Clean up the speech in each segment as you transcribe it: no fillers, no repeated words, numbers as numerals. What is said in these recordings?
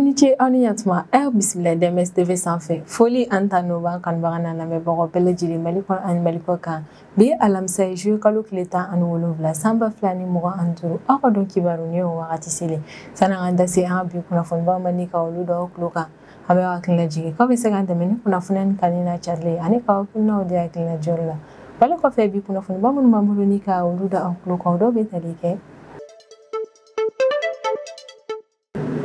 Aw ni ce, aw ni yantuma. Aw bisimila DMS TV sanfɛ. Foli an ta n'o b'an kanubaga n'a lamɛnbagaw bɛɛ lajɛlen Mali kɔnɔ ani Mali kɔ kan. Bi alamisa ye juillet kalo tile 17 san 2025. Aw ka don kibaru ni o wagati selen. Sanni an ka da se an ka bi kunnafonibaw ma ni ka olu dɔw tulo kan. An bɛ hakilina jigin k'aw bɛ se k'an dɛmɛ ni kunnafoniya ni kanni n'a carili ani k'aw hakilinaw di hakilina jɔyɔrɔ la. Balo kɔfɛ bi kunnafoniba minnu b'an bolo ni ka olu da aw tulo kan, o dɔw bɛ tali kɛ.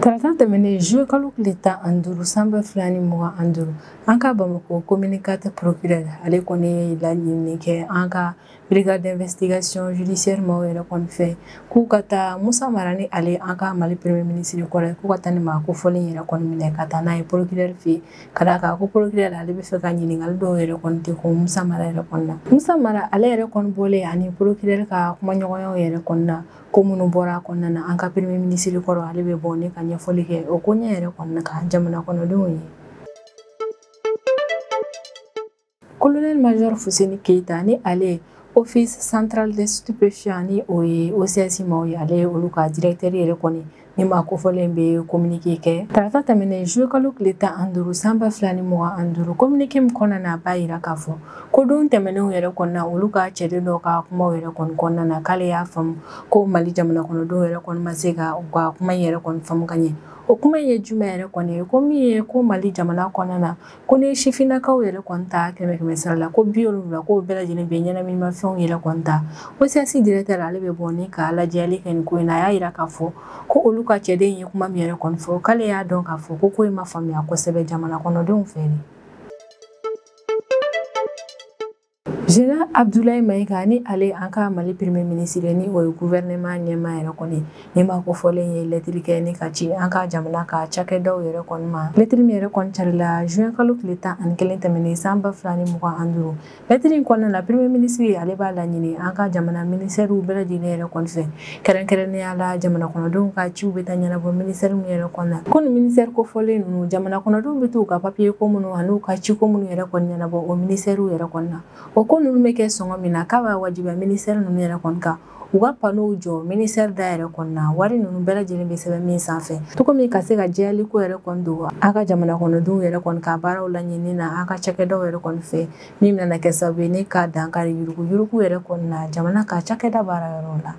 Tarata tɛmɛnen juillet kalo tile 15 san 2025, an ka Bamakɔ commune 4 procureur ale kɔni ye laɲini kɛ an ka brigade d'investigation judiciaire maaw yɛrɛ kɔni fɛ k'u ka taa Musa Mara ni ale an ka Mali premier ministre kɔrɔ ye, k'u ka taa ni maa kofɔlen yɛrɛ kɔni minɛ ka taa n'a ye procureur fɛ yen, ka d'a kan ko procureur ale bɛ fɛ ka ɲininkali dɔw yɛrɛ kɔni kɛ ko Musa Mara yɛrɛ kɔni na. Musa Mara ale yɛrɛ kɔni bɔlen ani procureur ka kumaɲɔgɔnyaw yɛrɛ kɔni na, ko minnu bɔra a kɔnɔna na, an ka premier ministre kɔrɔ ale bɛ bɔ ne ka ɲɛfɔli kɛ o ko ɲɛ yɛrɛ kɔni kan jamana kɔnɔdenw ye. Colonel Major Fuseni Keita ni ale Office central des stupéfiants ni o ye OCS maaw ye, ale ye olu ka directeur yɛrɛ kɔni ni maa kofɔlen bɛ communiqué kɛ tarata tɛmɛnen juillet kalo tile 15 san 2025. Communiqué min kɔnɔna na, a b'a yira k'a fɔ ko don tɛmɛnenw yɛrɛ kɔnɔna, olu ka cɛden dɔw ka kumaw yɛrɛ kɔni kɔnɔna na, k'ale y'a faamu ko Mali jamana kɔnɔdenw yɛrɛ kɔni ma se ka u ka kuma in yɛrɛ kɔni faamu ka ɲɛ. O kuma in ye jumɛn yɛrɛ kɔni ye? Ko min ye ko Mali jamana kɔnɔna na, ko ni sifinnakaw yɛrɛ kɔni ta kɛmɛ kɛmɛ sara la, ko 70, k'o bɛɛ lajɛlen bɛ ɲɛnaminimafɛnw yɛrɛ kɔni ta. OCS directeur ale bɛ bɔ ni ka lajɛli kɛ nin ko in na. A y'a yira k'a fɔ ko olu ka cɛden ye kuma min yɛrɛ kɔni fɔ, k'ale y'a dɔn k'a fɔ ko ko in ma faamuya kosɛbɛ jamana kɔnɔdenw fɛ de. Général Abdoulaye Maïga ni ale an ka Mali premier ministre ni o ye gouvernement ɲɛmaa yɛrɛ kɔni ni maa kofɔlen ye lɛtiri kɛ ni ka ci an ka jamana ka cakɛdaw yɛrɛ kɔni ma. Lɛtiri min yɛrɛ kɔni carila juin kalo tile 11 tɛmɛnen san 2025. Lɛtiri in kɔnɔna na, premier ministre ale b'a laɲini an ka jamana ministère bɛɛ lajɛlen yɛrɛ kɔni fɛ, kɛrɛnkɛrɛnnenya la jamana kɔnɔdenw ka ciw bɛ taa ɲɛnabɔ ministère min yɛrɛ kɔnɔ na, ko nin ministère kofɔlen ninnu jamana kɔnɔdenw bɛ t'u ka papier ko minnu ani ka ciko minnu yɛrɛ kɔni ɲɛnabɔ o ministère yɛrɛ kɔni na. O ko ninnu bɛ kɛ sɔngɔ min na, k'a b'a wajibiya ministère ninnu yɛrɛ kɔni kan u ka panneau jɔ ministère da yɛrɛ kɔni na, wari ninnu bɛɛ lajɛlen bɛ sɛbɛn min sanfɛ, cogo min ka se ka jɛyali ko yɛrɛ kɔni don an ka jamana kɔnɔdenw yɛrɛ kɔni ka baaraw laɲini na an ka cakɛdaw yɛrɛ kɔni fɛ, min bɛna kɛ sababu ye ne ka dankari yuruguyurugu yɛrɛ kɔni na jamana ka cakɛda baara yɔrɔ la.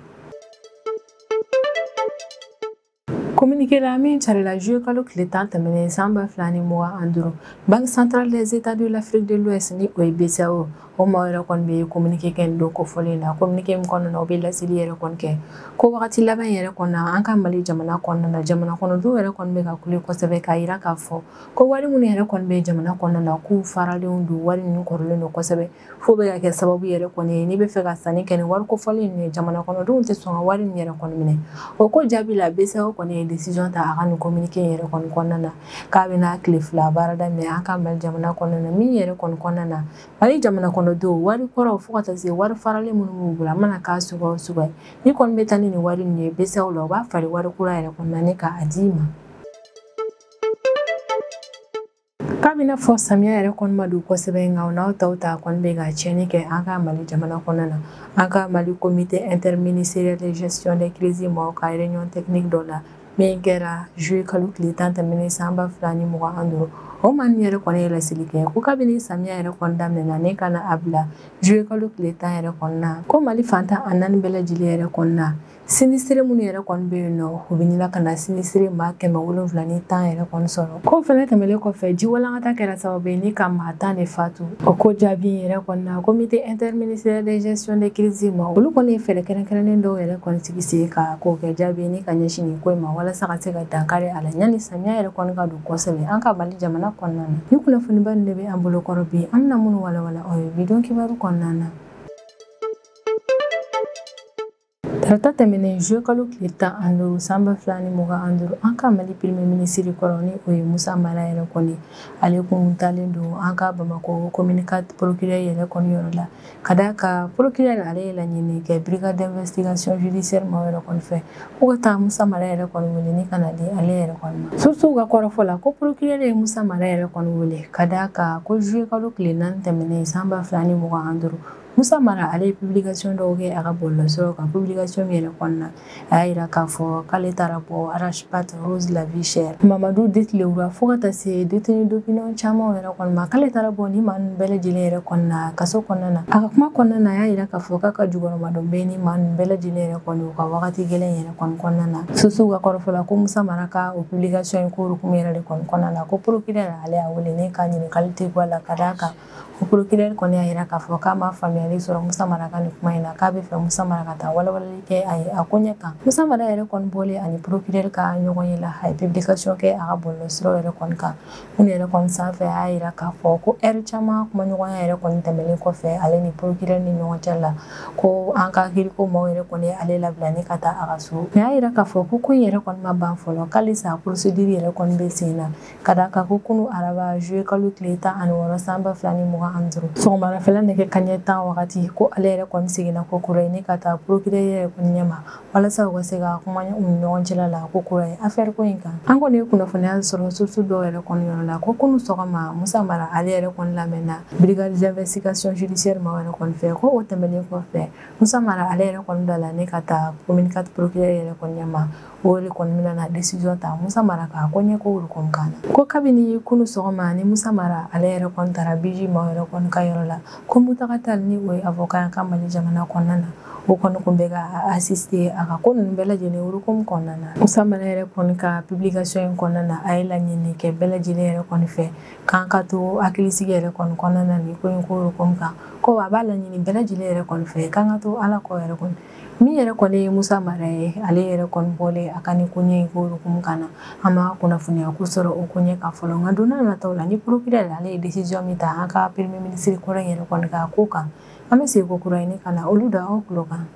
Communiqué la min carila juillet kalo tile 10 tɛmɛnen san 2025, Banque centrale des États de l'Afrique de l'Ouest ni o ye BCEAO, o maaw yɛrɛ kɔni bɛ communiqué kɛ nin don kofɔlen na. Communiqué min kɔnɔna na, o bɛ laseli yɛrɛ kɔni kɛ ko wagati laban yɛrɛ kɔni na, an ka Mali jamana kɔnɔna na, jamana kɔnɔdenw yɛrɛ kɔni bɛ ka kule kosɛbɛ k'a yira k'a fɔ ko wari minnu yɛrɛ kɔni bɛ jamana kɔnɔna na, k'u faralenw don, wari ninnu kɔrɔlen don kosɛbɛ, fo bɛ ka kɛ sababu yɛrɛ kɔni ye n'i bɛ fɛ ka sanni kɛ ni wari kofɔlen ninnu ye, jamana kɔnɔdenw tɛ sɔn ka wari ninnu yɛrɛ kɔni minɛ. O ko jaabi la, BCEAO kɔni ye décision ta a ka nin communiqué in yɛrɛ kɔni kɔnɔna na, k'a bɛna tile 2 baara daminɛ an ka Mali jamana kɔnɔna na, min yɛrɛ kɔni kɔnɔna na Mali jamana kɔnɔdenw wari kɔrɔw fo ka taa se wari faralen minnu b'u bolo, a mana k'a suguya o suguya ye, ni kɔni bɛ taa ni nin wari ninnu ye BCEAO la, u b'a falen wari kura yɛrɛ kɔni na ni k'a d'i ma. K'a bɛna fɔ samiya yɛrɛ kɔni ma don kosɛbɛ, nka o n'aw taw ta kɔni bɛ ka tiɲɛni kɛ an ka Mali jamana kɔnɔna na. An ka Mali comité interministériel de gestion des crises maaw ka réunion technique dɔ la min kɛra juillet kalo tile 10 tɛmɛnen san 2025, o maa min yɛrɛ kɔni ye laseli kɛ ko kabini samiya yɛrɛ kɔni daminɛna ne ka na a bila juillet kalo tile 10 yɛrɛ kɔni na, ko Mali fantan a naani bɛɛ lajɛlen yɛrɛ kɔni na, sinistre minnu yɛrɛ kɔni bɛ yen nɔ, u bɛ ɲini ka na sinistre maa 710 yɛrɛ kɔni sɔrɔ. Ko fɛnɛ tɛmɛnen kɔfɛ, ji walankata kɛra sababu ye ni ka maa 10 de fatu. O ko jaabi in yɛrɛ kɔni na, comité interministériel de gestion des crises ma, olu kɔni ye fɛɛrɛ kɛrɛnkɛrɛnnen dɔw yɛrɛ kɔni sigi sen kan k'o kɛ jaabi ni ka ɲɛsin nin ko in ma, walasa ka se ka dankari a la yanni samiya yɛrɛ kɔni ka don kosɛbɛ an ka Mali jamana kɔnɔna na. Ni kunnafoniba nin de bɛ an bolo kɔrɔ bi, an bɛna minnu walawala aw ye bi don kibaru kɔnɔna na. Tarata tɛmɛnen juillet kalo tile 15 san 2025, an ka Mali premier ministre kɔrɔ ni o ye Musa Mara yɛrɛ kɔni, ale kun taalen don an ka Bamakɔ commune 4 procureur yɛrɛ kɔni yɔrɔ la, ka d'a kan procureur ale ye laɲini kɛ brigade d'investigation judiciaire maaw yɛrɛ kɔni fɛ ko ka taa Musa Mara yɛrɛ kɔni wele ni ka na di ale yɛrɛ kɔni ma. Sources ka kɔrɔfɔ la, ko procureur ye Musa Mara yɛrɛ kɔni wele ka d'a kan ko juillet kalo tile 4 tɛmɛnen san 2025, Musa Mara ale ye publication dɔw kɛ a ka bɔlɔlɔsiraw kan. Publication min yɛrɛ kɔnɔna a y'a yira k'a fɔ k'ale taara bɔ Arashpat Rose la vie chère, Mamadu Detilewura, fo ka taa se détenu d'opinion caman yɛrɛ kɔni ma, k'ale taara bɔ ni maa ninnu bɛɛ lajɛlen yɛrɛ kɔni na kaso kɔnɔna na. A ka kuma kɔnɔna na, a y'a yira k'a fɔ k'a ka jukɔrɔmadon bɛ ni maa ninnu bɛɛ lajɛlen yɛrɛ kɔni u ka wagati gɛlɛn yɛrɛ kɔni kɔnɔna na. Sourcew ka kɔrɔfɔ la, ko Musa Mara ka o publication in ko hukumu yɛrɛ de kɔni kɔnɔna na, ko procureur ale y'a wele ne ka ɲininkali tɛ bɔ a la, ka d'a kan o procureur kɔni y'a yira k'a fɔ k'a ma faamuyali sɔrɔ Musa Mara ka nin kuma in na, k'a bɛ fɛ Musa Mara ka taa walawalali kɛ a ye a ko ɲɛ kan. Musa Mara yɛrɛ kɔni bɔlen ani procureur ka ɲɔgɔn ye la, a ye publication kɛ a ka bɔlɔlɔsiraw yɛrɛ kɔni kan. Minnu yɛrɛ kɔni sanfɛ, a y'a yira k'a fɔ ko ɛri caman kumaɲɔgɔnya yɛrɛ kɔni tɛmɛnen kɔfɛ ale ni procureur ni ɲɔgɔn cɛ la, ko an ka kiiriko maaw yɛrɛ kɔni ale labila ne ka taa a ka so. Mais a y'a yira k'a fɔ ko ko in yɛrɛ kɔni ma ban fɔlɔ, k'alisa procédure yɛrɛ kɔni bɛ sen na, ka d'a kan ko kunu araba juillet kalo tile 16 san 2025 sɔgɔmadafɛla nɛgɛ kanɲɛ 10 wagati, ko ale yɛrɛ kɔni seginna ko kura ye ne ka taa procureur yɛrɛ kɔni ɲɛma walasa u ka se ka kuma u ni ɲɔgɔn cɛla la ko kura ye affaire ko in kan. An kɔni ye kunnafoniya sɔrɔ source dɔw yɛrɛ kɔni yɔrɔ la, ko kunu sɔgɔma Musa Mara ale yɛrɛ kɔni lamɛnna brigade d'investigation judiciaire maaw yɛrɛ kɔni fɛ. Ko o tɛmɛnen kɔfɛ, Musa Mara ale yɛrɛ kɔni bilala ne ka taa commune 4 procureur yɛrɛ kɔni ɲɛma, o de kɔni bɛna na décision ta Musa Mara ka ko ɲɛ ko kɔni kan na. Ko kabini kunu sɔgɔma ni Musa Mara ale yɛrɛ kɔni taara BJ maaw yɛrɛ kɔni ka yɔrɔ la, ko Mutaga Tall ni o ye avocat ka Mali jamana kɔnɔna na, o kɔni kun bɛ ka assister a ka ko ninnu bɛɛ lajɛlen hukumu kɔnɔna na. Musa Mara yɛrɛ kɔni ka publication in kɔnɔna na, a ye laɲini kɛ bɛɛ lajɛlen yɛrɛ kɔni fɛ k'an ka to hakilisigi yɛrɛ kɔni kɔnɔna na nin ko in ko hukumu kan. Ko a b'a laɲini bɛɛ lajɛlen yɛrɛ kɔni fɛ k'an ka to Ala kɔ yɛrɛ kɔni. Min yɛrɛ kɔni ye Musa Mara ye, ale yɛrɛ kɔni bɔlen a ka nin koɲɛ in ko hukumu kan na, an ma kunnafoniya ko sɔrɔ o koɲɛ kan fɔlɔ. Nka don n'a nataw la, ni procureur ale ye décision min ta an ka premier ministre kɔrɔ in yɛrɛ kɔni ka ko kan, an bɛ segin ko kura ɲini ka na olu da aw tulo kan.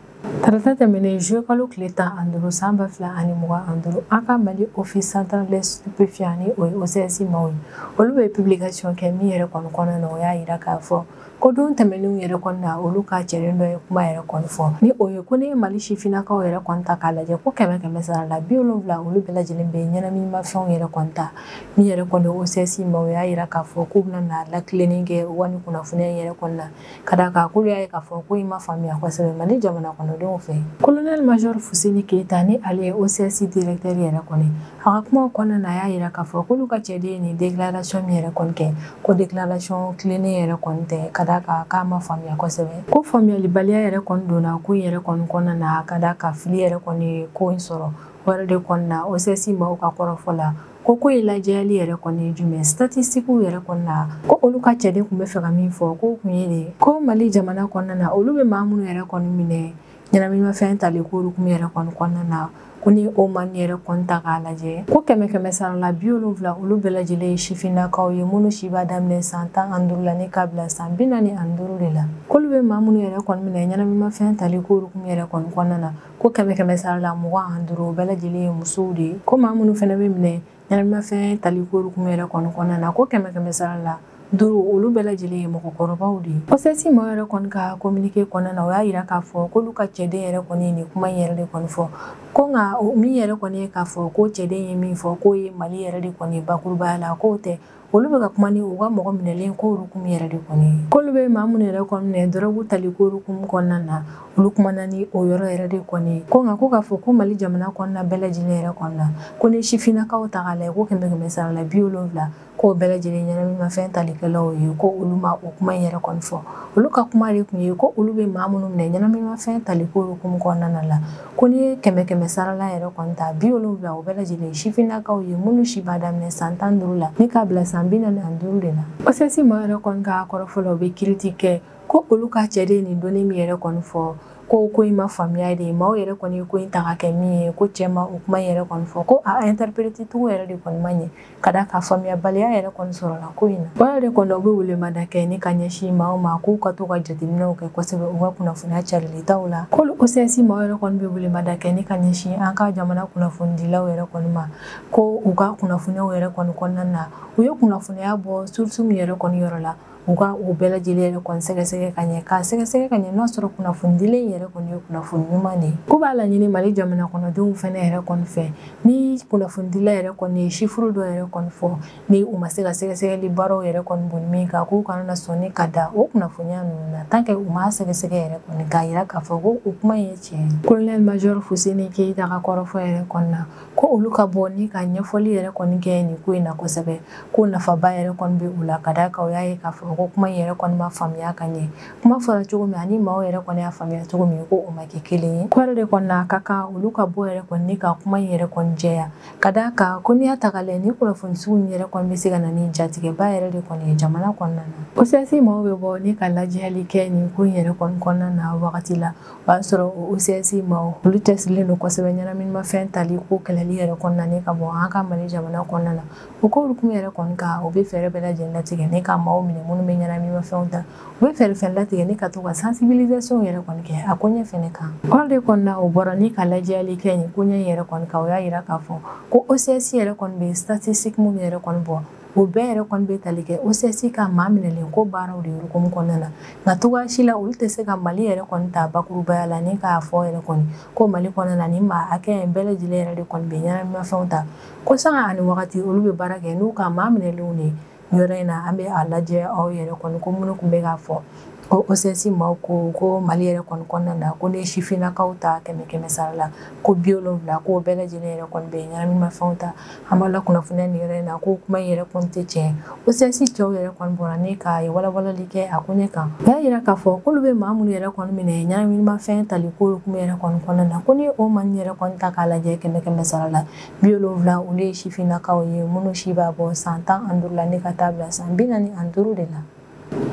Tarata tɛmɛnen juillet kalo tile 15 san 2025, an ka Mali office central des stupéfiants ni o ye OCS maaw ye, olu bɛ publication kɛ min yɛrɛ kɔni kɔnɔna na, o y'a yira k'a fɔ ko don tɛmɛnenw yɛrɛ kɔni na, olu ka cɛden dɔ ye kuma yɛrɛ kɔni fɔ, ni o ye ko ne ye Mali sifinnakaw yɛrɛ kɔni ta k'a lajɛ, ko 100 sara la 70 olu bɛɛ lajɛlen bɛ ɲɛnaminimafɛnw yɛrɛ kɔni ta. Min yɛrɛ kɔni OCS maaw y'a yira k'a fɔ k'u bɛna na lakilenni kɛ u ka nin kunnafoniya in yɛrɛ kɔni na, ka d'a kan k'olu y'a ye k'a fɔ ko in ma faamuya kosɛbɛ Mali jamana kɔnɔdenw fɛ. Colonel Major Fuseni Keita ni ale ye OCS directeur yɛrɛ kɔni, a ka kumaw kɔnɔna na, a y'a yira k'a fɔ k'olu ka cɛden ye nin déclaration min yɛrɛ kɔni kɛ, ko déclaration tilennen yɛrɛ kɔni tɛ, ka d'a kan k'a ma faamuya kosɛbɛ, ko faamuyalibaliya yɛrɛ kɔni donna ko in yɛrɛ kɔni kɔnɔna na, ka d'a kan fili yɛrɛ kɔni ko in sɔrɔ o yɛrɛ de kɔni na. OCS maaw ka kɔrɔfɔ la, ko in lajɛyali yɛrɛ kɔni ye jumɛn, statistiques yɛrɛ kɔni na, ko olu ka cɛden kun bɛ fɛ ka min fɔ, k'o kun ye de ko Mali jamana kɔnɔna na, olu bɛ maa minnu yɛrɛ kɔni minɛ ɲɛnaminimafɛn tali ko hukumu yɛrɛ kɔni kɔnɔna na, ko ni o maa yɛrɛ kɔni ta k'a lajɛ, ko 100 sara la 70 olu bɛɛ lajɛlen ye sifinnakaw ye minnu si b'a daminɛ san 15 la ni k'a bila san 45 de la. K'olu bɛ maa minnu yɛrɛ kɔni minɛ ɲɛnaminimafɛn tali ko hukumu yɛrɛ kɔni kɔnɔna na, ko 100 sara la 25 o bɛɛ lajɛlen ye musow de ye. Ko maa minnu fana bɛ minɛ ɲɛnaminimafɛn tali ko hukumu yɛrɛ kɔni kɔnɔna na, ko 100 sara la 5 olu bɛɛ lajɛlen ye mɔgɔkɔrɔbaw de ye. OCS maaw yɛrɛ kɔni ka communiqué kɔnɔna na, o y'a yira k'a fɔ k'olu ka cɛden yɛrɛ kɔni ye nin kuma in yɛrɛ de kɔni fɔ, ko nka min yɛrɛ kɔni ye k'a fɔ ko cɛden ye min fɔ k'o ye Mali yɛrɛ de kɔni bakurubaya la, k'o tɛ, olu bɛ ka kuma ni u ka mɔgɔ minɛlen ko hukumu yɛrɛ de kɔni ye. K'olu bɛ maa minnu yɛrɛ kɔni minɛ dɔrɔgu tali ko hukumu kɔnɔna na, olu kumana ni o yɔrɔ yɛrɛ de kɔni ye. Ko nka ko k'a fɔ ko Mali jamana kɔnɔna bɛɛ lajɛlen yɛrɛ kɔni na, ko ni sifinnakaw ta k'a lajɛ, ko 100 sara la 70 k'o bɛɛ lajɛlen ɲɛnaminimafɛn talikɛlaw ye, ko olu ma o kuma in yɛrɛ kɔni fɔ. Olu ka kuma de kun ye ko olu bɛ maa minnu minɛ ɲɛnaminimafɛn tali ko hukumu kɔnɔna la, ko n'i ye 100 sara la yɛrɛ kɔni ta 70 o bɛɛ lajɛlen sifinnakaw ye minnu si b'a daminɛ san 15 la ni k'a bila san 45 de la. OCS maaw yɛrɛ kɔni ka kɔrɔfɔ la, u bɛ kiiriti kɛ ko olu ka cɛden nin donni min yɛrɛ kɔni fɔ, ko in ma faamuya de, maaw yɛrɛ kɔni ye ko in ta ka kɛ min ye, ko cɛ ma o kuma in yɛrɛ kɔni fɔ, ko a interpréter cogo yɛrɛ de kɔni ma ɲɛ, ka d'a kan faamuyabaliya yɛrɛ kɔni sɔrɔla ko in na. O yɛrɛ de kɔni u bɛ welemada kɛ ni ka ɲɛsin maaw ma k'u ka to ka jateminɛw kɛ kosɛbɛ u ka kunnafoniya carilitaw la. K'olu OCS maaw yɛrɛ kɔni bɛ welemada kɛ ni ka ɲɛsin an ka jamana kunnafonidilaw yɛrɛ kɔni ma, ko u ka kunnafoniyaw yɛrɛ kɔni kɔnɔna na, u ye kunnafoniya bɔ source min yɛrɛ kɔni yɔrɔ la, U ka o bɛɛ lajɛlen yɛrɛ kɔni sɛgɛsɛgɛ ka ɲɛ, k'a sɛgɛsɛgɛ ka ɲɛ n'a sɔrɔ kunnafonidilen yɛrɛ kɔni ye kunnafoni ɲuman de ye. Ko b'a laɲini Mali jamana kɔnɔdenw fɛnɛ yɛrɛ kɔni fɛ, ni kunnafonidila yɛrɛ kɔni ye chiffre dɔ yɛrɛ kɔni fɔ, ni u ma se ka sɛgɛsɛgɛli baaraw yɛrɛ kɔni boli min kan, k'u kana na sɔnni ka da o kunnafoniya ninnu na tant que u m'a sɛgɛsɛgɛ yɛrɛ kɔni k'a yira k'a fɔ ko o kuma ye tiɲɛ ye. Colonel Major Fuseni Keyita ka kɔrɔfɔ yɛrɛ kɔni na, ko olu ka bɔ ni ka ɲɛfɔli yɛrɛ kɔni kɛ nin ko in na kosɛbɛ, ko nafaba yɛrɛ kɔni bɛ u la, ka d'a kan u y'a ye k'a fɔ ko kuma in yɛrɛ kɔni ma faamuya ka ɲɛ. Kuma fɔra cogo min ani maaw yɛrɛ kɔni y'a faamuya cogo min, ko o ma kɛ kelen ye. Ko yɛrɛ de kɔni na, a ka kan olu ka bɔ yɛrɛ kɔni ni ka kuma in yɛrɛ kɔni jɛya, ka d'a kan ko n'i y'a ta k'a lajɛ, ni kunnafoni sugu in yɛrɛ kɔni bɛ se ka na ni jatigɛba yɛrɛ de kɔni ye jamana kɔnɔna na. OCS maaw bɛ bɔ ni ka lajɛli kɛ nin ko in yɛrɛ kɔni kɔnɔna na wagati la, o y'a sɔrɔ o OCS maaw olu cɛsirilen don kosɛbɛ ɲɛnaminimafɛn tali ko kɛlɛli yɛrɛ kɔnɔna ni ka bɔ an ka Mali jamana kɔnɔna na. O ko hukumu yɛrɛ kɔni kan, u bɛ fɛɛrɛ bɛɛ lajɛlen latigɛ ni ka maaw minɛ minnu bɛ ɲɛnaminimafɛnw ta. U bɛ fɛɛrɛ fɛn latigɛ ni ka to ka sensibilisation yɛrɛ kɔni kɛ a koɲɛ fɛnɛ kan. Kɔrɔ de kɔni na, o bɔra ni ka lajɛli kɛ nin koɲɛ yɛrɛ kɔni kan, o y'a yira k'a fɔ ko OCS yɛrɛ kɔni bɛ statistique minnu yɛrɛ kɔni bɔ, o bɛɛ yɛrɛ kɔni bɛ tali kɛ OCS ka maa minɛlen ko baaraw de hukumu kɔnɔna na. Nka cogoya si la olu tɛ se ka Mali yɛrɛ kɔni ta bakurubaya la ni k'a fɔ yɛrɛ kɔni ko Mali kɔnɔna na ni maa hakɛ in bɛɛ lajɛlen yɛrɛ de kɔni bɛ ɲɛnaminimafɛnw ta. Ko sanga ani wagati olu bɛ baara kɛ n'u ka maa minɛlenw de ye. Yɔrɔ in na, an bɛ a lajɛ aw yɛrɛ kɔni ko minnu tun bɛ k'a fɔ ko OCS maaw ko Mali yɛrɛ kɔni kɔnɔna na, ko ne sifinnakaw ta 100 sara la, ko 70, k'o bɛɛ lajɛlen yɛrɛ kɔni bɛ ɲɛnaminimafɛnw ta. An b'a la kunnafoniya nin yɔrɔ in na ko kuma in yɛrɛ kɔni tɛ tiɲɛ. OCS cɛw yɛrɛ kɔni bɔra ni ka walawalali kɛ a koɲɛ kan. O y'a yira k'a fɔ k'olu bɛ maa minnu yɛrɛ kɔni minɛ ɲɛnaminimafɛn tali ko hukumu yɛrɛ kɔni kɔnɔna na, ko ni o maa ninnu yɛrɛ kɔni ta k'a lajɛ 100 sara la, 70 olu ye sifinnakaw ye minnu si b'a bɔ san 15 la ni ka taa bila san 45 de la.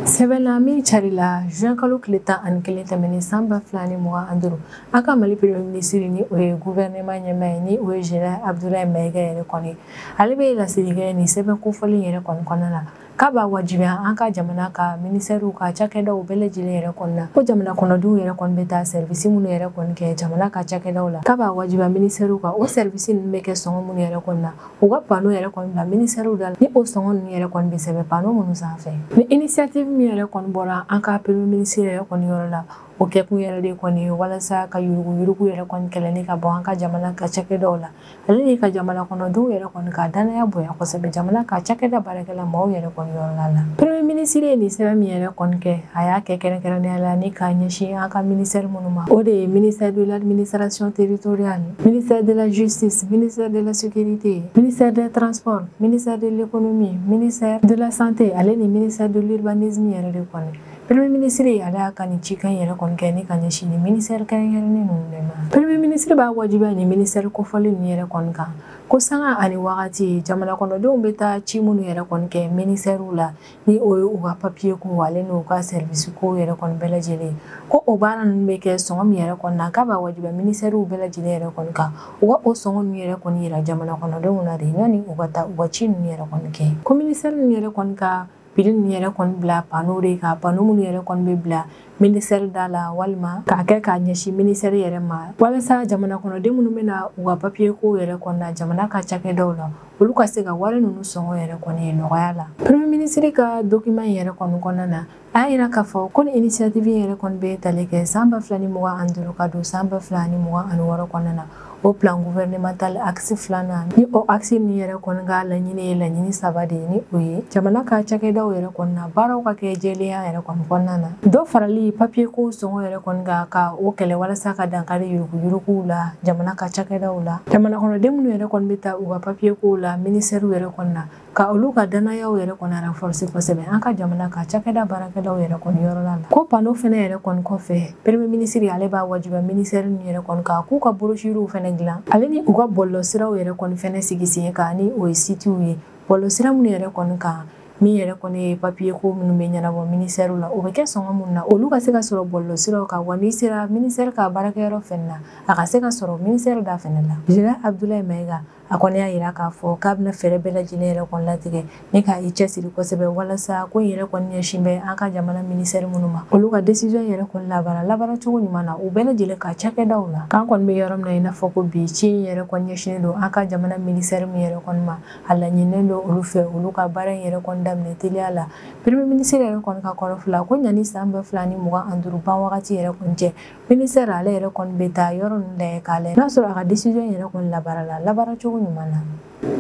Sɛbɛn na min carila juin kalo tile 11 tɛmɛnen san 2025, an ka Mali premier ministre ni o ye gouvernement ɲɛmaa ye, ni o ye Général Abdoulaye Maïga yɛrɛ kɔni, ale bɛ laseli kɛ nin sɛbɛn kofɔlen yɛrɛ kɔni kɔnɔna na, k'a b'a wajibiya an ka jamana ka ministère ka cakɛdaw bɛɛ lajɛlen yɛrɛ kɔni na, ko jamana kɔnɔdenw yɛrɛ kɔni bɛ taa service minnu yɛrɛ kɔni kɛ jamana ka cakɛdaw la, k'a b'a wajibiya ministère ka o service ninnu bɛ kɛ sɔngɔ minnu yɛrɛ kɔni na, u ka panneau yɛrɛ kɔni bila ministère da la, ni o sɔngɔ ninnu yɛrɛ kɔni bɛ sɛbɛn panneau minnu sanfɛ. Ni initiative min yɛrɛ kɔni bɔra an ka premier ministre yɛrɛ kɔni yɔrɔ la, o kɛkun yɛrɛ de kɔni ye walasa ka yuruguyurugu yɛrɛ kɔni kɛlɛli ka bɔ an ka jamana ka cakɛdaw la, ale ni ka jamana kɔnɔdenw yɛrɛ kɔni ka danaya bonya kosɛbɛ jamana ka cakɛda baarakɛla maaw yɛrɛ kɔni yɔrɔ la. Premier ministre ye nin sɛbɛn min yɛrɛ kɔni kɛ, a y'a kɛ kɛrɛnkɛrɛnnenya la ni k'a ɲɛsin an ka ministère minnu ma, o de ye ministère de l'administration territoriale, ministère de la justice, ministère de la sécurité, ministère des transports, ministère de l'économie, ministère de la santé, ale ni ministère de l'urbanisme yɛrɛ de kɔni. Premier ministre ale y'a ka nin cikan yɛrɛ kɔni kɛ ni ka ɲɛsin nin ministère kɛrɛnkɛrɛnnen ninnu de ma. Premier ministre b'a wajibiya nin ministère kofɔlen ninnu yɛrɛ kɔni kan, ko sanga ani wagati jamana kɔnɔdenw bɛ taa ci minnu yɛrɛ kɔni kɛ ministère la, ni o ye u ka papier ko ale n'u ka service ko yɛrɛ kɔni bɛɛ lajɛlen, ko o baara ninnu bɛ kɛ sɔngɔ min yɛrɛ kɔni na, k'a b'a wajibiya ministère bɛɛ lajɛlen yɛrɛ kɔni kan, u ka o sɔngɔ ninnu yɛrɛ kɔni yira jamana kɔnɔdenw na de yanni u ka taa u ka ci ninnu yɛrɛ kɔni kɛ. Ko ministère ninnu yɛrɛ kɔni ka prix ninnu yɛrɛ kɔni bila panneau de kan, panneau minnu yɛrɛ kɔni bɛ bila ministère da la walima k'a kɛ k'a ɲɛsin ministère yɛrɛ ma, walasa jamana kɔnɔden minnu bɛna u ka papier ko yɛrɛ kɔni na jamana ka cakɛdaw la, olu ka se ka wari ninnu sɔngɔ yɛrɛ kɔni ye nɔgɔya la. Premier ministre ka document yɛrɛ kɔni kɔnɔna na, a y'a yira k'a fɔ ko ni initiative yɛrɛ kɔni bɛ tali kɛ san 2025 ka don san 2026 kɔnɔna na, o plan gouvernemental axe filanan, ni o axe ninnu yɛrɛ kɔni ka laɲini ye laɲini 3 de ye, ni o ye jamana ka cakɛdaw yɛrɛ kɔni na baaraw ka kɛ jɛlenya yɛrɛ kɔni kɔnɔna na, dɔ farali papier ko sɔngɔ yɛrɛ kɔni kan ka o kɛlɛ walasa ka dankari yuruguyuruguw la jamana ka cakɛdaw la, jamana kɔnɔden minnu yɛrɛ kɔni bɛ taa u ka papier kow la ministère yɛrɛ kɔni na, ka olu ka danayaw yɛrɛ kɔni renforcer kosɛbɛ an ka jamana ka cakɛda baarakɛlaw yɛrɛ kɔni yɔrɔ la. Ko panneau fɛnɛ yɛrɛ kɔni kɔfɛ, premier ministre ale b'a wajibiya ministère ninnu yɛrɛ kɔni kan k'u ka brochure fɛnɛ dilan, ale ni u ka bɔlɔlɔsiraw yɛrɛ kɔni fɛnɛ sigi sen kan, ni o ye sitew ye, bɔlɔlɔsira minnu yɛrɛ kɔni kan min yɛrɛ kɔni ye papier ko minnu bɛ ɲɛnabɔ ministère la, o bɛ kɛ sɔngɔ minnu na, olu ka se ka sɔrɔ bɔlɔlɔsiraw kan, wa n'i sera ministère ka baarakɛyɔrɔ fɛnɛ na, a ka se ka sɔrɔ ministère da fɛnɛ la. Général Abdoulaye Maïga a kɔni y'a yira k'a fɔ k'a bɛna fɛɛrɛ bɛɛ lajɛlen yɛrɛ kɔni latigɛ ni ka i cɛsiri kosɛbɛ walasa ko in yɛrɛ kɔni ɲɛsin bɛ an ka jamana ministère minnu ma, olu ka décision yɛrɛ kɔni labaara cogo ɲuman na u bɛɛ lajɛlen ka cakɛdaw la. K'an kɔni bɛ yɔrɔ min na i n'a fɔ ko bi, ci in yɛrɛ kɔni ɲɛsinnen don an ka jamana ministère min yɛrɛ kɔni ma, a laɲininen don olu fɛ olu ka baara in yɛrɛ kɔni daminɛ teliya la. Premier ministre yɛrɛ kɔni ka kɔrɔfɔ la ko ɲani san 2025 ban wagati yɛrɛ kɔni cɛ, ministère ale yɛrɛ kɔni bɛ taa yɔrɔ ninnu lajɛ k'a lajɛ n'a sɔrɔ a ka décision yɛrɛ kɔni labaara la labaara cogo ɲuman na.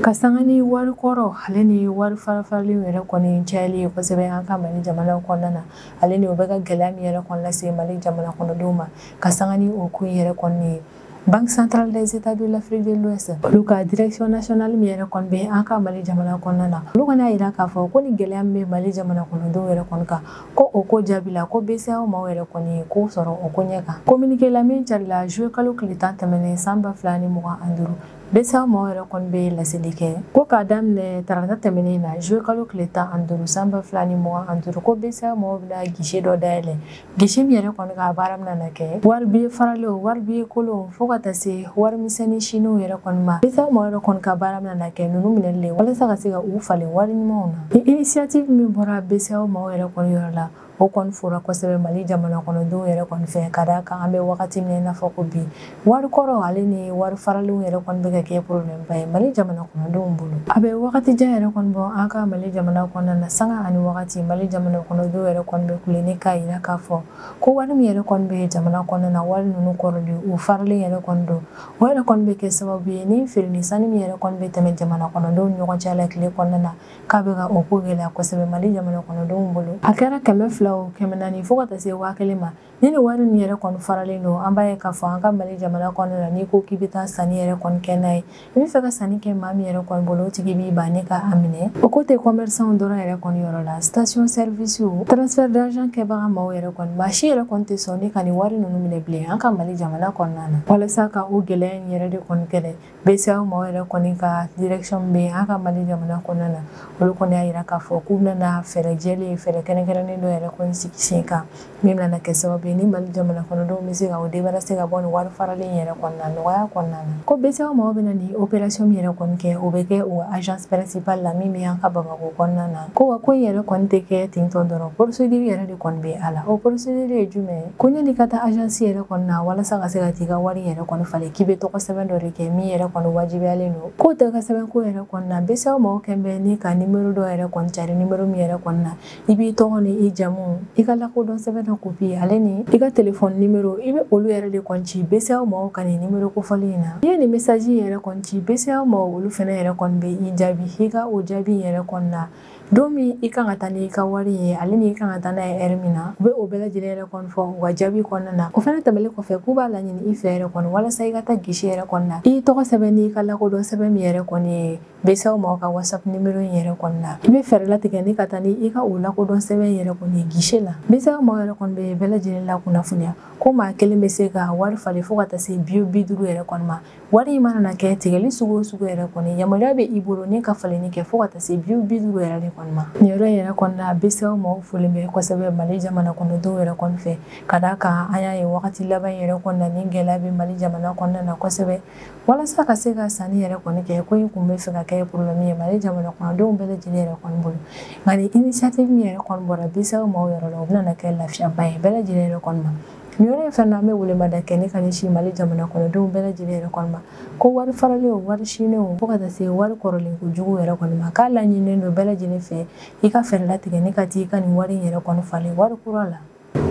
Ka sanga ni wari kɔrɔ ale ni wari farafaralen yɛrɛ kɔni cayali ye kosɛbɛ an ka Mali jamana kɔnɔna na, ale ni o bɛ ka gɛlɛya min yɛrɛ kɔni lase Mali jamana kɔnɔdenw ma, ka sanga ni o ko in yɛrɛ kɔni ye. Banque centrale des États de l'Afrique de l'Ouest olu ka direction nationale min yɛrɛ kɔni bɛ an ka Mali jamana kɔnɔna na, olu kɔni y'a jira k'a fɔ ko ni gɛlɛya min bɛ Mali jamana kɔnɔdenw yɛrɛ kɔni kan, ko o ko jaabi la ko BCEAO maaw yɛrɛ kɔni ye ko sɔrɔ o ko ɲɛ kan. Communiqué la min carila juillet kalo tile 10 tɛmɛnen san 2025, BCEAO maaw yɛrɛ kɔni bɛ laseli kɛ ko k'a daminɛ tarata tɛmɛnen na juillet kalo tile 15 san 2025, ko BCEAO maaw bɛna guichet dɔ dayɛlɛ, guichet min yɛrɛ kɔni ka baara bɛna na kɛ wari billet faralenw, wari billet kolonw fo ka taa se wari misɛnnin siniw yɛrɛ kɔni ma. BCEAO maaw yɛrɛ kɔni ka baara bɛna na kɛ ninnu minɛli le walasa ka se ka u falen wari ɲumanw na. Ni initiative min bɔra BCEAO maaw yɛrɛ kɔni yɔrɔ la, o kɔni fora kosɛbɛ Mali jamana kɔnɔdenw yɛrɛ kɔni fɛ, ka d'a kan an bɛ wagati min na i n'a fɔ ko bi, wari kɔrɔ ale ni wari faralenw yɛrɛ kɔni bɛ ka kɛ problème ba ye Mali jamana kɔnɔdenw bolo. A bɛ wagati jan yɛrɛ kɔni bɔ an ka Mali jamana kɔnɔna na, sanga ani wagati Mali jamana kɔnɔdenw yɛrɛ kɔni bɛ kule ni k'a jira k'a fɔ ko wari min yɛrɛ kɔni bɛ jamana kɔnɔna na, wari ninnu kɔrɔlen u faralen yɛrɛ kɔni don, o yɛrɛ kɔni bɛ kɛ sababu ye ni feere ni sanni min yɛrɛ kɔni bɛ tɛmɛ jamana kɔnɔdenw ni ɲɔgɔn cɛ la tile kɔnɔna na, k'a bɛ ka o ko gɛlɛya kosɛbɛ Mali jamana kɔnɔdenw bolo. A kɛra 200 o 400 fo ka taa se 1000 ma. Ni nin wari ninnu yɛrɛ kɔni faralen don, an b'a ye k'a fɔ an ka Mali jamana kɔnɔna na, n'i ko k'i bɛ taa sanni yɛrɛ kɔni kɛ n'a ye, i bɛ fɛ ka sanni kɛ maa min yɛrɛ kɔni bolo, o tigi b'i ban ne ka a minɛ. O ko tɛ commerçant dɔrɔn yɛrɛ kɔni yɔrɔ la, station service, transfert d'argent kɛbaga maaw yɛrɛ kɔni, maa si yɛrɛ kɔni tɛ sɔn ni ka nin wari ninnu minɛ bilen an ka Mali jamana kɔnɔna na. Walasa ka o gɛlɛya in yɛrɛ de kɔni kɛlɛ, BCEAO maaw yɛrɛ kɔni ka direction bɛ an ka Mali jamana kɔnɔna na, olu kɔni y'a jira k'a fɔ k'u bɛna fɛɛrɛ jɛlen, fɛɛrɛ kɛrɛnkɛrɛnnen dɔ yɛrɛ kɔni sigi sen kan min bɛna kɛ sababu ye ni Mali jamana kɔnɔdenw bɛ se ka o débarrasser ka bɔ nin wari faralen yɛrɛ kɔni na nɔgɔya kɔnɔna na. Ko BCEAO maaw bɛna nin opération min yɛrɛ kɔni kɛ, o bɛ kɛ o agence principale la min bɛ an ka Bamakɔ kɔnɔna na. Ko wa ko in yɛrɛ kɔni tɛ kɛ ten tɔ dɔrɔn, procédure yɛrɛ de kɔni bɛ a la. O procédure ye jumɛn ye? Ko ɲani ka taa agence yɛrɛ kɔni na walasa ka se ka t'i ka wari yɛrɛ kɔni falen, k'i bɛ tɔgɔ sɛbɛn dɔ de kɛ min yɛrɛ kɔni wajibiyalen don. K'o tɛ ka sɛbɛn ko yɛrɛ kɔni na, BCEAO maaw kɛn bɛ ni ka numéro dɔ yɛrɛ kɔni cari, numéro min yɛrɛ kɔni na i b'i tɔgɔ ni i jamu, i ka lakodɔn sɛbɛn dɔ copie ale ni i ka téléphone numéro, i bɛ olu yɛrɛ de kɔni ci BCEAO maaw ka nin numéro kofɔlen in na. I ye nin message in yɛrɛ kɔni ci BCEAO maaw, olu fɛnɛ yɛrɛ kɔni bɛ i jaabi. I ka o jaabi in yɛrɛ kɔni na, don min i kan ka taa n'i ka wari ye ale ni i kan ka taa n'a ye heure min na, u bɛ o bɛɛ lajɛlen yɛrɛ kɔni fɔ u ka jaabi kɔnɔna na. O fɛnɛ tɛmɛlen kɔfɛ, k'u b'a laɲini i fɛ yɛrɛ kɔni walasa i ka taa guichet yɛrɛ kɔni na, i tɔgɔ sɛbɛn n'i ka lakodɔn sɛbɛn min yɛrɛ kɔni ye BCEAO maaw ka WhatsApp numéro in yɛrɛ kɔni na, i bɛ fɛɛrɛ latigɛ ni ka taa ni i ka o lakodɔn sɛbɛn yɛrɛ kɔni ye guichet la. BCEAO maaw yɛrɛ kɔni bɛ bɛɛ lajɛlen lakunnafoniya ko maa kelen bɛ se ka wari falen fo ka taa se billet 50 yɛrɛ kɔni ma. Wari in mana na kɛ tigɛli sugu o sugu yɛrɛ kɔni, yamaruya bɛ i bolo ni ka falenni kɛ fo ka taa se billet 50 yɛrɛ de kɔni ma. Nin yɔrɔ in yɛrɛ kɔni na, BCEAO maaw folen bɛ kosɛbɛ Mali jamana kɔnɔdenw yɛrɛ kɔni fɛ, ka d'a kan an y'a ye wagati laban yɛrɛ kɔni na ni gɛlɛya bɛ Mali jamana kɔnɔna na kosɛbɛ. Walasa ka se ka sanni yɛrɛ kɔni kɛ, ko in kun bɛ fɛ ka kɛ problème ye Mali jamana kɔnɔdenw bɛɛ lajɛlen yɛrɛ kɔni bolo. Nka ni initiative min yɛrɛ kɔni bɔra BCEAO maaw yɔrɔ la, o bɛna kɛ lafiyaba ye bɛɛ lajɛlen yɛrɛ kɔni ma. Nin yɔrɔ in fɛnɛ na, an bɛ welemada kɛ ne ka ɲɛsin Mali jamana kɔnɔdenw bɛɛ lajɛlen yɛrɛ kɔni ma, ko wari faralen o, wari sinnen o, fo ka taa se wari kɔrɔlen kojugu yɛrɛ kɔni ma, k'a laɲininen don bɛɛ lajɛlen fɛ i ka fɛɛrɛ latigɛ ne ka t'i ka nin wari in yɛrɛ kɔni falen wari kura la.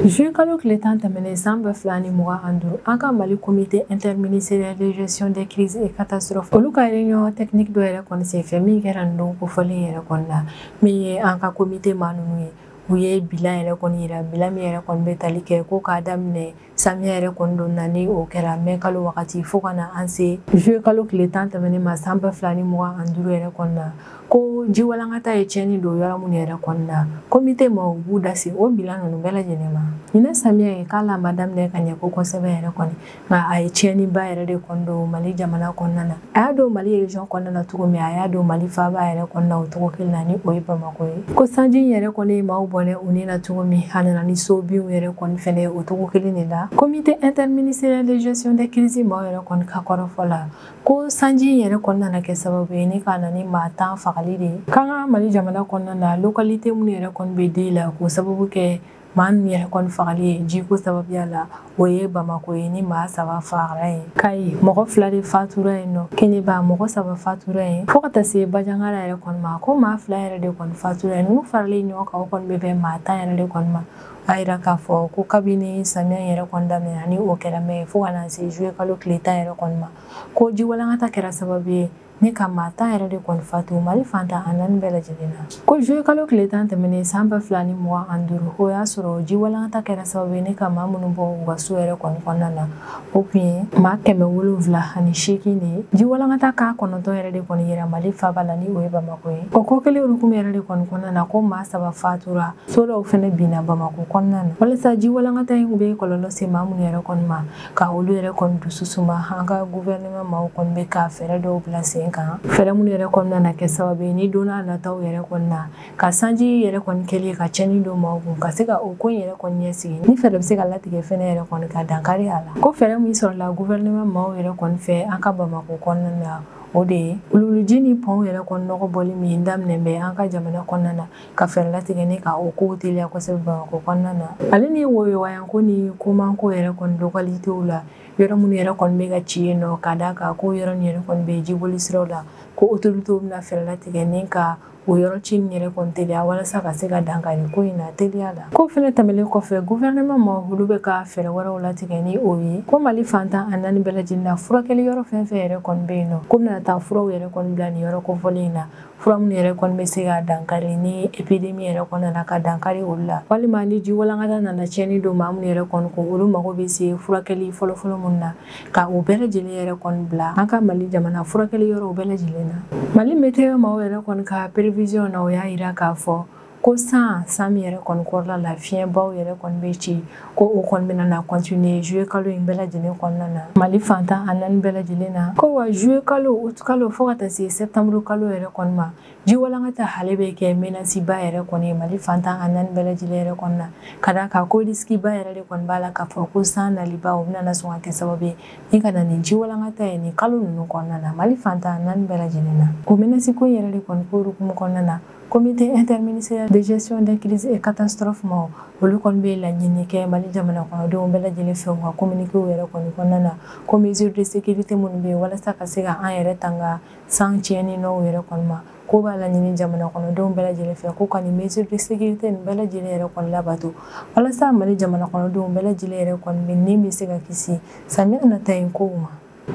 Juillet kalo tile 10 tɛmɛnen san 2025, an ka Mali comité interministériel de gestion des crises et catastrophes olu ka réunion technique dɔ yɛrɛ kɔni senfɛ min kɛra nin don kofɔlen yɛrɛ kɔni na, min ye an ka comité maa ninnu ye, u ye bilan yɛrɛ kɔni yira, bilan min yɛrɛ kɔni bɛ tali kɛ ko k'a daminɛ samiya yɛrɛ kɔni don na ni o kɛra mɛ kalo wagati fo ka na an se juillet kalo tile 10 tɛmɛnen ma san 2025 yɛrɛ kɔni na, ko jiwalankata ye tiɲɛni don yɔrɔ minnu yɛrɛ kɔni na, comité maaw b'u da se o bilan ninnu bɛɛ lajɛlen ma. Ɲinɛ samiya ye k'a ma daminɛ ka ɲɛ ko kosɛbɛ yɛrɛ kɔni, nka a ye tiɲɛniba yɛrɛ de kɔni don Mali jamana kɔnɔna na. A y'a don Mali région kɔnɔna na cogo min, a y'a don Mali faaba yɛrɛ kɔnɔna na o cogo kelen na ni o ye Bamakɔ ye. Ko sanji yɛrɛ kɔni maaw bɔnɛ u ni na cogo min, a nana ni so binw yɛrɛ kɔni fɛnɛ o cogo kelen de la. Comité interministériel de gestion des crises maaw yɛrɛ kɔni ka kɔrɔfɔ la ko sanji yɛrɛ kɔni nana kɛ sababu ye ni ka na ni maa 10 fagali de ye. K'an ka Mali jamana kɔnɔna na, localité minnu yɛrɛ kɔni bɛ den la k'o sababu kɛ Maa ninnu yɛrɛ kɔni fagali ye jiko sababuya la, o ye Bamako ye ni maa 3 fagara yen. Kayi mɔgɔ 2 de fatura yen nɔ, Kenieba mɔgɔ 3 fatura yen, fo ka taa se Bandiagara yɛrɛ kɔni ma ko maa 2 yɛrɛ de kɔni fatura yen. Ninnu faralen ɲɔgɔn kan, o kɔni bɛ bɛn maa 10 yɛrɛ de kɔni ma. A yira k'a fɔ ko kabini samiya yɛrɛ kɔni daminɛ ni o kɛra mɛ fo ka na se juillet kalo tile 10 yɛrɛ kɔni ma, ko ji walankata kɛra sababu ye ni ka maa 10 yɛrɛ de kɔni fatu Mali fan 14 bɛɛ lajɛlen na. Ko juillet kalo tile 10 tɛmɛnen san 2025, o y'a sɔrɔ ji walankata kɛra sababu ye ni ka maa minnu bɔ u ka so yɛrɛ kɔni kɔnɔna na, o tun ye maa 708 de ye. Ji walankata k'a 9 yɛrɛ de kɔni yira Mali faaba la ni o ye Bamako ye. O ko kelen hukumu yɛrɛ de kɔni kɔnɔna na, ko maa 3 fatura, so dɔw fɛnɛ binna Bamako kɔnɔna na. Walasa ji walankata in bɛ kɔlɔlɔ se maa minnu yɛrɛ kɔni ma, ka olu yɛrɛ kɔni dusu suma, an ka gouvernement maaw kɔni bɛ ka fɛɛrɛ dɔw bila sen kan, fɛɛrɛ minnu yɛrɛ kɔni nana kɛ sababu ye ni don n'a nataw yɛrɛ kɔni na ka sanji yɛrɛ kɔni kɛlen ka tiɲɛni don maaw kun, ka se ka o ko in yɛrɛ kɔni ɲɛsigi, ni fɛɛrɛ bɛ se ka latigɛ fɛnɛ yɛrɛ kɔni ka dankari a la. Ko fɛɛrɛ min sɔrɔla gouvernement maaw yɛrɛ kɔni fɛ an ka Bamako kɔnɔna na, o de ye wuluwuluji ni pɔnw yɛrɛ kɔni nɔgɔ bɔli min daminɛ bɛ an ka jamana kɔnɔna na, ka fɛɛrɛ latigɛ ni ka o kow teliya kosɛbɛ Bamako kɔnɔna na. Ale ni woyowayanko ni komanko yɛrɛ kɔni localitéw la, yɔrɔ minnu yɛrɛ kɔni bɛ ka ci yen nɔ, ka d'a kan ko yɔrɔ nin yɛrɛ kɔni bɛ jiboli siraw la, ko autoritéw bɛna fɛɛrɛ latigɛ ni ka o yɔrɔ ci nin yɛrɛ kɔni teliya walasa ka se ka dankari ko in na teliya la. Ko fɛnɛ tɛmɛnen kɔfɛ, gouvernement maaw olu bɛ ka fɛɛrɛ wɛrɛw latigɛ ni o ye ko Mali fan 14 bɛɛ lajɛlen na, furakɛli yɔrɔ fɛn fɛn yɛrɛ kɔni bɛ yen nɔ, ko bɛna taa furaw yɛrɛ kɔni bila nin yɔrɔ kofɔlen in na, fura minnu yɛrɛ kɔni bɛ se ka dankari ni épidémie yɛrɛ kɔnɔna na, ka dankari olu la, walima ni ji walankata nana tiɲɛni don maa minnu yɛrɛ kɔni kun, olu mago bɛ se furakɛli fɔlɔfɔlɔ minnu na, ka o bɛɛ lajɛlen yɛrɛ kɔni bila an ka Mali jamana furakɛli yɔrɔw bɛɛ lajɛlen na. Mali météo maaw yɛrɛ kɔni ka prévision na, o y'a yira k'a fɔ ko san min yɛrɛ kɔni kɔrɔla la, fiɲɛbaw yɛrɛ kɔni bɛ ci, ko o kɔni bɛna na continuer juillet kalo in bɛɛ lajɛlen kɔnɔna na Mali fan 14 bɛɛ lajɛlen na. Ko wa juillet kalo, août kalo fo ka taa se septembre kalo yɛrɛ kɔni ma, ji walankata ale bɛ kɛ menace ba yɛrɛ kɔni ye Mali fan 14 bɛɛ lajɛlen yɛrɛ kɔni na, ka d'a kan ko risque ba yɛrɛ de kɔni b'a la k'a fɔ ko san naliba o bɛna na sɔn ka kɛ sababu ye ni ka na nin ji walankata ye nin kalo ninnu kɔnɔna na Mali fan 14 bɛɛ lajɛlen na. O menace ko in yɛrɛ de kɔni ko hukumu kɔnɔna na, Comité interministériel de gestion des crises et catastrophes maaw olu kɔni bɛ laɲini kɛ Mali jamana kɔnɔdenw bɛɛ lajɛlen fɛ u ka communiqué yɛrɛ kɔni kɔnɔna na, ko mesure de sécurité minnu bɛ yen walasa ka se ka an yɛrɛ tanga san tiɲɛni nɔw yɛrɛ kɔni ma, ko b'a laɲini jamana kɔnɔdenw bɛɛ lajɛlen fɛ ko ka nin mesure de sécurité nin bɛɛ lajɛlen yɛrɛ kɔni labato, walasa Mali jamana kɔnɔdenw bɛɛ lajɛlen yɛrɛ kɔni bɛ ni bɛ se ka kisi samiya nata in kow ma.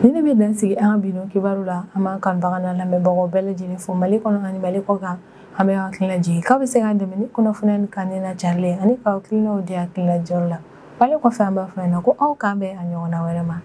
Ni ne bɛ dan sigi an ka bi don kibaru la, an b'an kanubaga n'an lamɛnbagaw bɛɛ lajɛlen fo Mali kɔnɔ ani Mali kɔ kan. An bɛ hakilina jigin k'aw bɛ se k'an dɛmɛ ni kunnafoniya ni kan na carilen ani k'aw hakilinaw di hakilina jɔyɔrɔ la. Wale kɔfɛ, an b'a fɔ ɲɛna ko aw k'an bɛn a ɲɔgɔnna wɛrɛ ma.